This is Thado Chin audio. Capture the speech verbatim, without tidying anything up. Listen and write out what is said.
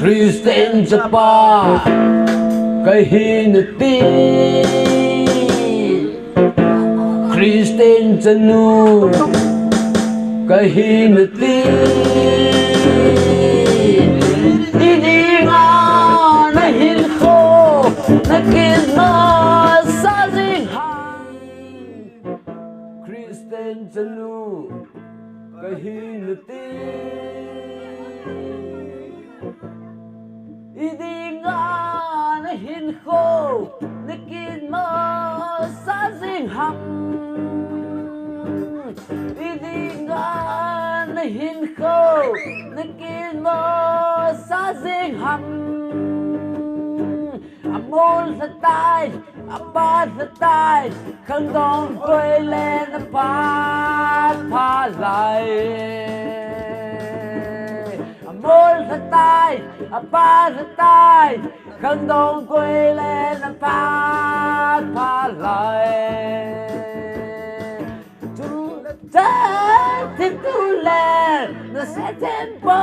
Christian chapa kahi nati, Christian chanu kahi nati. Idinga nahinkho nakit masa jing ham? Christian chanu kahi nati. Idinga nahinkho nakit masa jing ham? Idinga nahinkho nakit masa jing ham? Amol lhatai, apa lhatai, khangdong koi le naphat phalai. Amol lhatai, apa lhatai, khangdong koi le naphat phalai. Tu, ta, ti tu le, na se tempo.